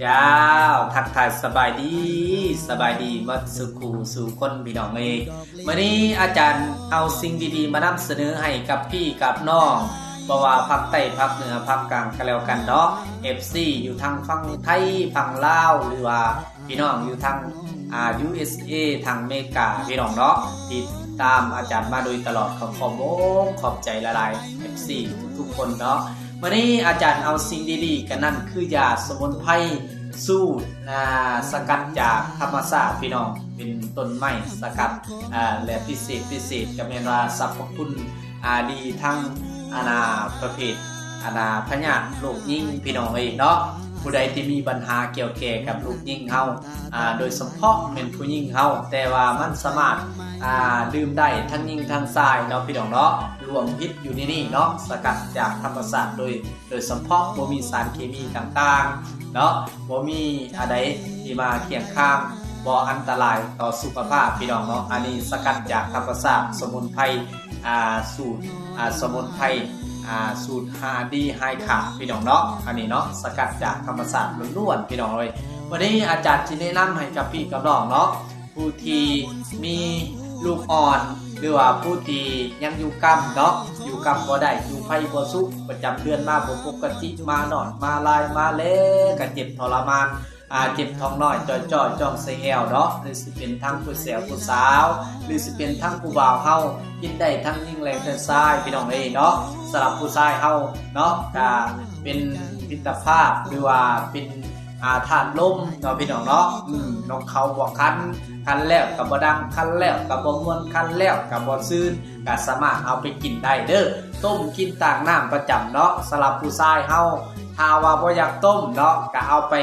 ເຈົ້າ ທັກທາຍສະບາຍດີ ສະບາຍດີໝົດສູ່ຄູ່ສູ່ຄົນພີ່ນ້ອງເອີຍ. ມື້ນີ້ອາຈານເອົາສິ່ງດີໆມານຳສະເໜີໃຫ້ກັບພີ່ກັບນ້ອງ ບໍ່ວ່າພາກໃຕ້ພາກເໜືອພາກກາງກໍແລ້ວກັນເນາະ ເອັຟຊີຢູ່ທາງຝັ່ງໄທຝັ່ງລາວ ຫຼືວ່າພີ່ນ້ອງຢູ່ທາງ ອ່າ ຢູເອັສເອ ທາງເມກາ ພີ່ນ້ອງເນາະ ຕິດຕາມອາຈານມາໂດຍຕະຫຼອດ ຂໍຂອບອົກຂອບໃຈຫຼາຍໆ ເອັຟຊີທຸກໆຄົນເນາະ. ມື້ນີ້ອາຈານເອົາສິ່ງດີໆ ກໍນັ້ນຄືຢາສະໝຸນໄພສູດ ອ່າ ສະກັດຈາກທຳມະຊາດ ພີ່ນ້ອງ ເປັນຕົ້ນໄມ້ສະກັດ ອ່າ ແລະ ພິເສດ ພິເສດກໍແມ່ນວ່າສັບພະຄຸນ ອ່າ ດີທັງ ອັນນ່າ ປະເພດ ອັນນ່າ ພະຍາດລູກຍິງ ພີ່ນ້ອງເອີຍເນາະ. ຜູ້ໃດທີ່ມີບັນຫາກ່ຽວແກ່ກັບລູກຍິງເຮົາ ອ່າ ໂດຍສະເພາະແມ່ນຜູ້ຍິງເຮົາ ແຕ່ວ່າມັນສາມາດ ອ່າ ດື່ມໄດ້ທັງຍິງທັງຊາຍເນາະ ພີ່ນ້ອງເນາະ ລວມພິດຢູ່ໃນນີ້ເນາະ ສະກັດຈາກທຳມະຊາດໂດຍ ໂດຍສະເພາະບໍ່ມີສານເຄມີຕ່າງໆເນາະ ບໍ່ມີອັນໃດທີ່ມາຄຽງຂ້າງ ບໍ່ອັນຕະລາຍຕໍ່ສຸຂະພາບ ພີ່ນ້ອງເນາະ. ອັນນີ້ສະກັດຈາກທຳມະຊາດ ສະໝຸນໄພ ອ່າ ສູດ ອ່າ ສະໝຸນໄພ ອ່າ ສູດຫາດີຫາຍຂາດ ພີ່ນ້ອງເນາະ. ອັນນີ້ເນາະ ສະກັດຈາກທຳມະຊາດລ້ວນໆ ພີ່ນ້ອງເອີຍ. ວັນນີ້ອາຈານຊິແນະນຳໃຫ້ກັບພີ່ກັບນ້ອງເນາະ ຜູ້ທີ່ມີລູກອ່ອນ ຫຼືວ່າຜູ້ທີ່ຍັງຢູ່ກຳເນາະ ຢູ່ກຳບໍ່ໄດ້ ຢູ່ໄຟບໍ່ສຸກ ປະຈຳເດືອນມາບໍ່ປົກກະຕິ ມານ້ອຍມາຫຼາຍ ມາແລ້ວກະເຈັບທໍລະມານ ອ່າ ເຈັບທ້ອງນ້ອຍຈ່ອຍໆ ຈ່ອງໃສ່ແອວເນາະ ຫຼືຊິເປັນທັງຜູ້ແສວຜູ້ສາວ ຫຼືຊິເປັນທັງຜູ້ບ່າວເຮົາ ກິນໄດ້ທັງຍິງແລະທັງຊາຍ ພີ່ນ້ອງເອີຍເນາະ. ສຳລັບຜູ້ຊາຍເຮົາເນາະ ກະເປັນມິດຕະພາບ ຫຼືວ່າເປັນ ອ່າ ທາດລົມເນາະ ພີ່ນ້ອງເນາະ. ອືມ ນົກເຂົາບໍ່ຄັນ ຄັນແລ້ວກໍບໍ່ດັງ ຄັນແລ້ວກໍບໍ່ມ່ວນ ຄັນແລ້ວກໍບໍ່ຊື່ນ ກໍສາມາດເອົາໄປກິນໄດ້ເດີ້ ຕົ້ມກິນຕາມນ້ຳປະຈຳເນາະ. ສຳລັບຜູ້ຊາຍເຮົາ ຖ້າວ່າບໍ່ຢາກຕົ້ມເນາະ ກໍເອົາໄປ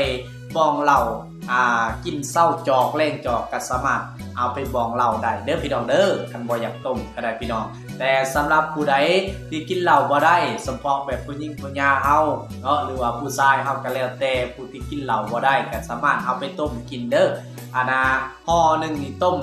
ບອງເຫຼົ້າ ອ່າ ກິນເຊົ້າຈອກແລງຈອກ ກໍສາມາດເອົາໄປບອງເຫຼົ້າໄດ້ເດີ້ ພີ່ນ້ອງເດີ້ ຄັນບໍ່ຢາກຕົ້ມກໍໄດ້ ພີ່ນ້ອງ. ແຕ່ສຳລັບຜູ້ໃດທີ່ກິນເຫຼົ້າບໍ່ໄດ້ ສະເພາະແບບຜູ້ຍິງຜູ້ຍາເຮົາເນາະ ຫຼືວ່າຜູ້ຊາຍເຮົາກໍແລ້ວແຕ່ ຜູ້ທີ່ກິນເຫຼົ້າບໍ່ໄດ້ກໍສາມາດເອົາໄປຕົ້ມກິນເດີ້. ອັນນ່າ ຫໍ່ໜຶ່ງນີ້ຕົ້ມ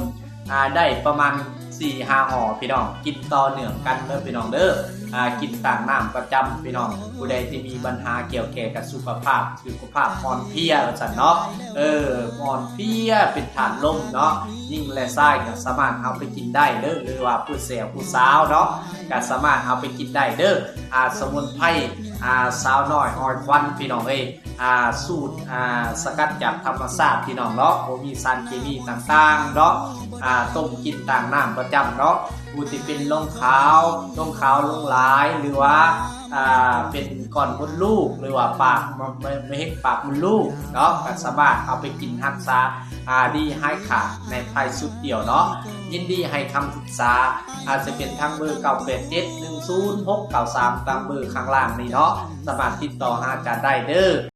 ອ່າ ໄດ້ປະມານສີ່ຫ້າຫໍ່ ພີ່ນ້ອງ ກິນຕໍ່ເນື່ອງກັນເດີ້ ພີ່ນ້ອງເດີ້. ອ່າ ກິນຕາມນ້ຳປະຈຳ ພີ່ນ້ອງ ຜູ້ໃດທີ່ມີບັນຫາກ່ຽວແກ່ກັບສຸຂະພາບ ສຸຂະພາບອ່ອນເພຍວ່າຊັ້ນເນາະ ເອີ ອ່ອນເພຍ ເປັນທາດລົມເນາະ ຍິງແລະຊາຍກໍສາມາດເອົາໄປກິນໄດ້ເດີ້ ຫຼືວ່າຜູ້ແສວຜູ້ສາວເນາະ ກໍສາມາດເອົາໄປກິນໄດ້ເດີ້. ອ່າ ສະໝຸນໄພ ອ່າ ສາວນ້ອຍຮອຍຄວັນ ພີ່ນ້ອງເອີຍ ອ່າ ສູດ ອ່າ ສະກັດຈາກທຳມະຊາດ ພີ່ນ້ອງເນາະ ບໍ່ມີສານເຄມີຕ່າງໆເນາະ. ອ່າ ຕົ້ມກິນຕາມນ້ຳປະຈຳເນາະ ຜູ້ທີ່ເປັນລົງຂາວ ລົງຂາວລົງຫຼາຍ ຫຼືວ່າ ອ່າ ເປັນກ້ອນມົດລູກ ຫຼືວ່າປາກ ມະ ມະ ມະເຮັງປາກມົດລູກເນາະ ກໍສາມາດເອົາໄປກິນຮັກສາ ອ່າ ດີຫາຍຂາດໃນພາຍຊຸດດຽວເນາະ. ຍິນດີໃຫ້ຄຳປຶກສາ ອາດຈະເປັນທາງເບີເກົ້າແປດເຈັດ ໜຶ່ງສູນຫົກເກົ້າສາມ ຕາມເບີຂ້າງລ່າງນີ້ເນາະ ສາມາດຕິດຕໍ່ຫາອາຈານໄດ້ເດີ້.